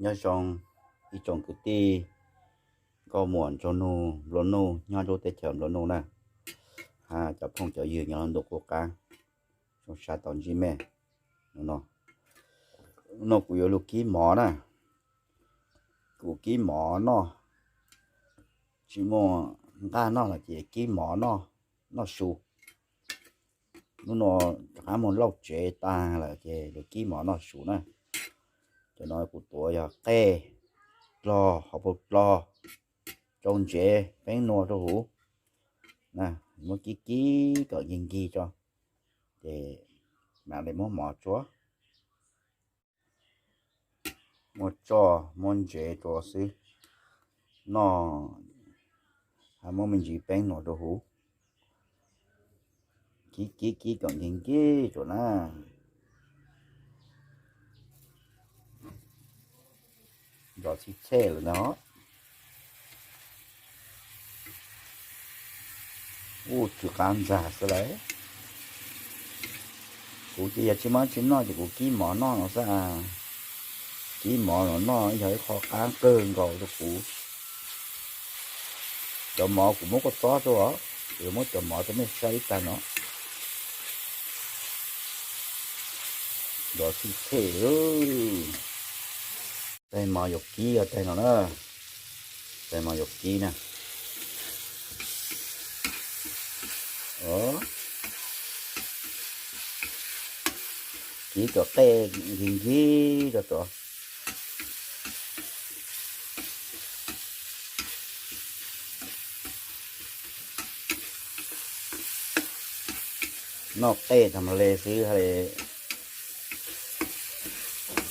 Nyob zoo ib tsoom kwv tij nkauj muam nraug nus nplua nuj nyob rau teb chaws nplua nuj na, cov phooj cov ywg nyob ntu qub qab, zoo sab tau ntsib mej. No, no kuv yuav lug kib mov na, kuv kib mov noj, tsis muaj nqaj noj los ces kib mov noj, noj su. Hnub no rov qab muag lauj tsev tag lawm ces lug kib mov noj su na. Cov no kuv tuav yog qej dlog, hauv paus dlog, rau ntsev, peeb nua rau huv. Muab kib kib kom nkig nkig tso, ces mam li muab mov tsuab. Muab tsoj muab ntsev rau xwb, noj hab muab me ntsis peeb nua rau huv. Kib kib kib kom nkig nkig rau na. Nrov txhij txhej lawm ntag. Ub, tsw qab ntxag xwb lawm. Kuv ces yog tsis muaj dab tsi noj ces kuv kib mov noj no xwb. Kib mov los noj yog ib qho qab kawg nkaus rau kuv. Cov mov kuv muab kua txob rau os, kuv yuav muab cov mov rau mej saib ib tag no. Nrov txhij txhej. Tais mov yuav kib os, tais no na. Tais mov yuav kib na. Kib kom qej nkig nkig rau tod. Noj qej tag mas le xwb hab le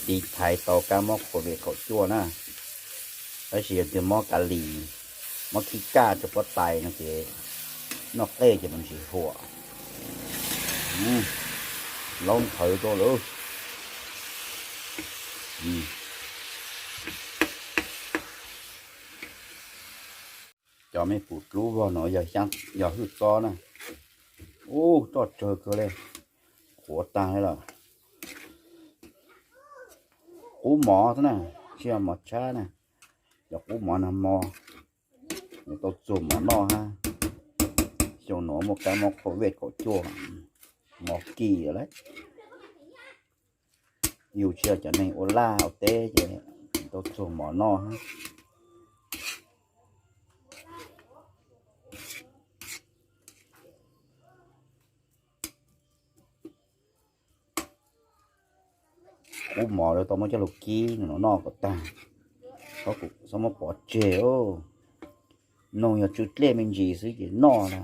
tiv thaiv tau kab mob COVID kaum cuaj na. Tab sis yog tias mob kav lis, mob khib kaj rau puab tais no ces noj qej ces mas ntsis huam. Laub nthawv rau lawm. Cov me pum dlub vog no yog hwj txob na. Ub, roj tsawg kawg li, qhuav tag li lawm. Qub mov xwb na, tsis yog mov tshab na. Cov qub mov nag hmo, nws tau txuag mov noj hab. Xyoo no muaj kab mob COVID kaum cuaj, mov kim lawm. Yus tsis yog cov neeg ua laj ua teb ces tau txuag mov noj hab. Qub mov tau muab coj lug kib no noj kom tag, txhob muab pov tseg. Noog yog tsw dlej me ntsis xwb ces noj na,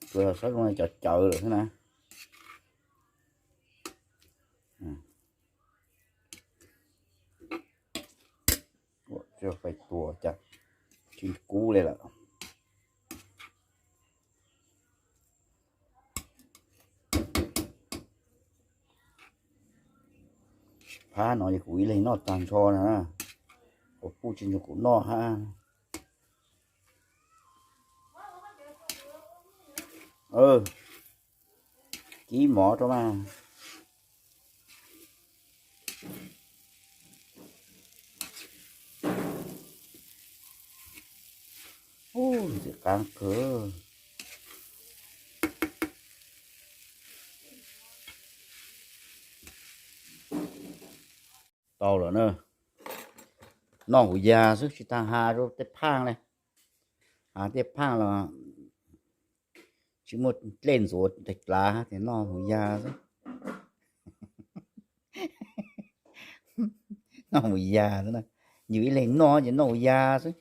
tsuas yog xob zoo cov cawv lawm xwb na. Fais tua cas tsis kub li lawm. Phab no yog kuv ib leeg noj tag nrho na, kuv kuj tsis nrog kuv noj hab. Kib mov rau mas. Ub, ntxim qab kawg. Tau lawm na. Noj huv yag xwb tsis tas has rau tej phaaj li. Has tej phaaj los tsis muaj dlej ntxuav tes dlav ces noj huv yag xwb. Noj huv yag xwb na. Yus ib leeg noj ces noj huv yag xwb.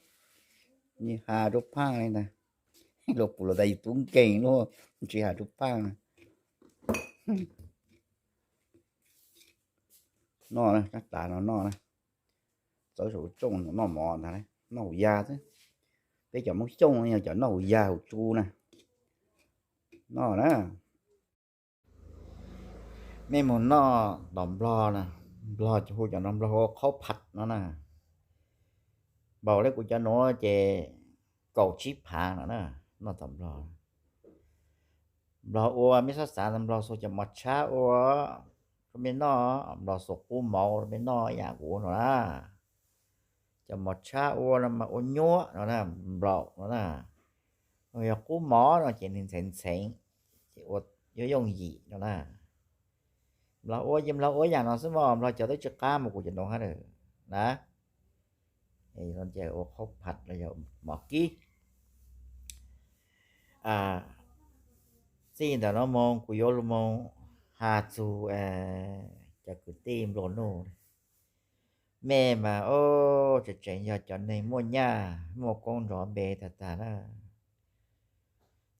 Has rau phaaj li ntag. Luag pum luag tas yus tub nkeeg luaj, tsis has rau phaaj na. Noj na, rab tav no noj na. Txawb saum lub rooj noj mov ntag, noj huv yag xwb. Peb cov Hmoob Xyooj yog cov noj huv yag huv tsu na. Noj na. Mej mus noj tom Nplog na, Nplog hu cov no, Nplog hu khaub phaj no na. Npaum li kuv cov nuav ces kaum tsib phav no na, noj tom Nplog. Nplog ua mej txhob xav tas Nplog xuas cov mov tshab ua rau mej noj, Nplog xuas qub mov rau mej noj ib yam kuv no na. Cov mov tshab ua no mas ua nyuaj no na, nplaum no na. Yog qub mov no ces nws ntxheev ntxheev, ces ua yuav yooj yim no na. Nplog ua ces Nplog ua ib yam no xwb mog, Nplog cov twb tsis qab mus kuv cov ntoo hab na. Ces ua qhaub phaj los yog mov kib. Txij ntawm no mus kuv yuav lug mus has txug cov kwv tij nplua nuj. Mej mas tseem tseem yog cov neeg muaj nyaj muaj koob nrov npe tag tag na.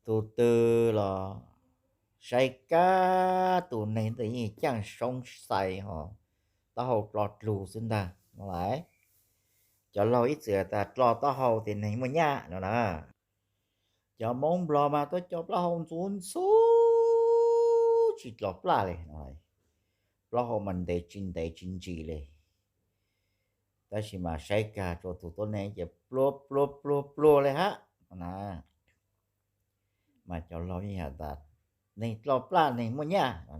Tus twg los saib kag tus neeg ntawd yeej caaj soob xais hos taub hau dlo dlug xwb ntag no lauj. Cov laug ib txwm tas dlo taub hau ces neeg muaj nyaj no na. Cov Hmoob Nplog mas tuaj cov plaub hau ntxuv ntxuv tsis dlo plaj li no. Plaub hau mas ntev tsis ntev tsis ntsim li. Tab sis mas saib kag rua tus tuab neeg ces pluag pluag pluag pluag li hab no na. Mas cov laug yeej has tas neeg dlo plaj neeg muaj nyaj no.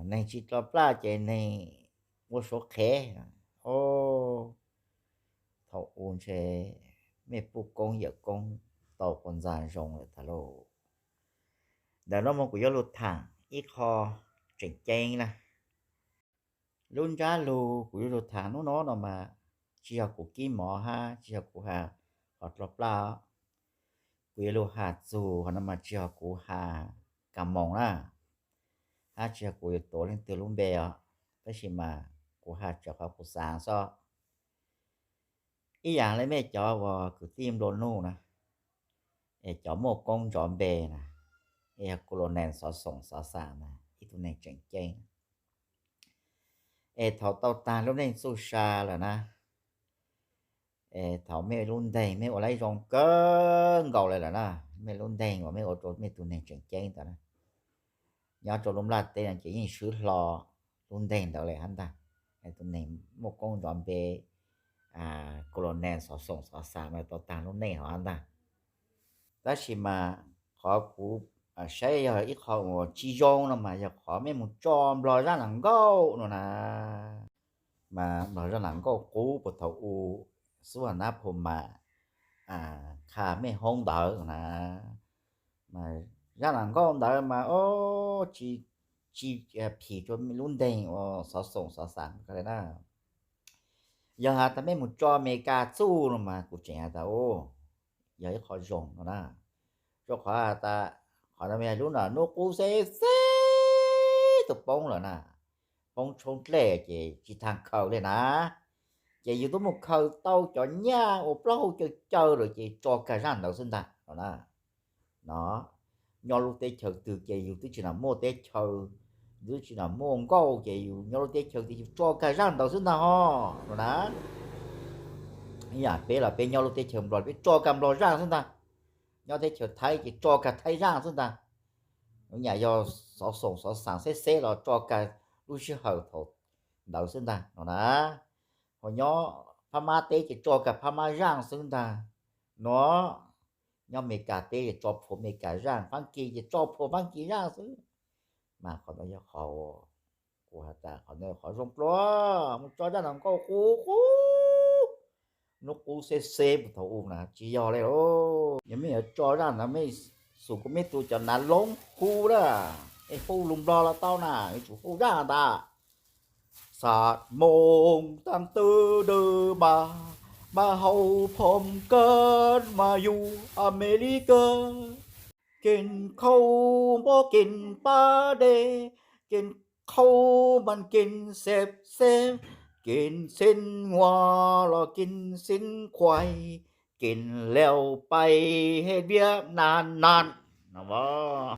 Neeg tsis dlo plaj ces neeg ua suav qhev. Thaum u ntshe mej puj koob yawm koob tau quas ntxa zoo lawm tag lauj. Ntawm no mas kuv yuav lug thaam ib qho tseem ceeb na. Lub ntsab lug kuv yuav lug thaam hnub no no mas tsis yog kuv kib mov hab tsis yog kuv has qhov dlo plaj. Kuv yuav lug has txug qhov no mas tsis yog kuv has kas moos na, hab tsis yog kuv yuav tuav leej twg lub npe os, tab sis mas kuv has tsawv qhov kuv xaav xwb. Ib yam le mej cov uas kwv tij nplua nuj na, es cov muaj koob nrov npe na, es yog colonel Xov Xoom Xov Xaam na, ib tug neeg tseem ceeb. Es thaum tau taag lub neej txuj sa lawm na, es thaum mej lub nteeg mej ua laib zoo kawg nkaus le lawm na, mej lub nteeg uas mej ua rua mej tug neeg tseem ceeb ntawd na, nyob rua lub nplaj teb no ces yeej swb hlo lub nteeg ntawd le hab ntag. Tus neeg muaj koob nrov npe colonel Xov Xoom Xov Xaam no tau taag lub neej hov hab ntag. Tab sis mas qhov kuv saib yog ib qho uas tsis zoo no mas yog qhov mej mus tso Nplog zaj nam nkauj no na. Mas Nplog zaj nam nkauj qub puag thaum u xub hab nab phum mas qha mej hoob ntawd na. Mas zaj nam nkauj ntawd mas tsis, tsis phim rua lub nteeg uas Xov Xoom Xov Xaam le na. Yog has tas mej mus tso Amelikas txuj no mas kuv tseem has tas yog ib qho zoo no na. Rua qhov has tas qhov no yog lub no nub qub xeb xeb tug poob lawm na, poob tshoob dlej ces tsis taag khaws le na. Ces yug tub mus khaws tau cov nyaj uas plaub hau caw caw lawm ces tso kag zaj ntawd xwb ntag no na. No, nyob lub teb chaws twg ces yug twb tsis nam muaj teb chaws, twb tsis nam muaj nkauj ces yug nyob lub teb chaws twg yug tso kag zaj ntawd xwb ntag ho no na. Ib yam peb los peb nyob lub teb chaws Nplog peb tso kag Nplog zaj xwb ntag, nyob teb chaws Thaib ces tso kag Thaib zaj xwb ntag. Lub nyam yog Xov Xoom Xov Xaam xeb xeb los tso kag lub sij hawm thaum ntawd xwb ntag no na. Ho nyob Phab Mab teb ces tso kag Phab Mab zaj xwb ntag no. Nyob Amelikas teb ces tso phua Amelikas zaj, Faab Kis ces tso phua Faab Kis zaj xwb. Mas qhov ntawd yog qhov kuv has tas qhov ntawd qhov zoo dlua, mus tso zaj nam nkauj qub qub, nub qub xeb xeb puag thaum u na tsis yog le lauj. Yog mej yuav tso zaj ntawd mej xum kuv mej tus cov nav loob hu na, es hu lus Nplog los tau na, yuav tsum hu zaj ntawd. Xav moos taag twb dwb mas, mas haus phom kawg mas yug Amelikas. Kev khaus npob kev pab dej, kev khaus mas kev xeeb xeeb, kev xeeb nguas los kev xeeb khuais, kev laus pais hej diab nas nas no.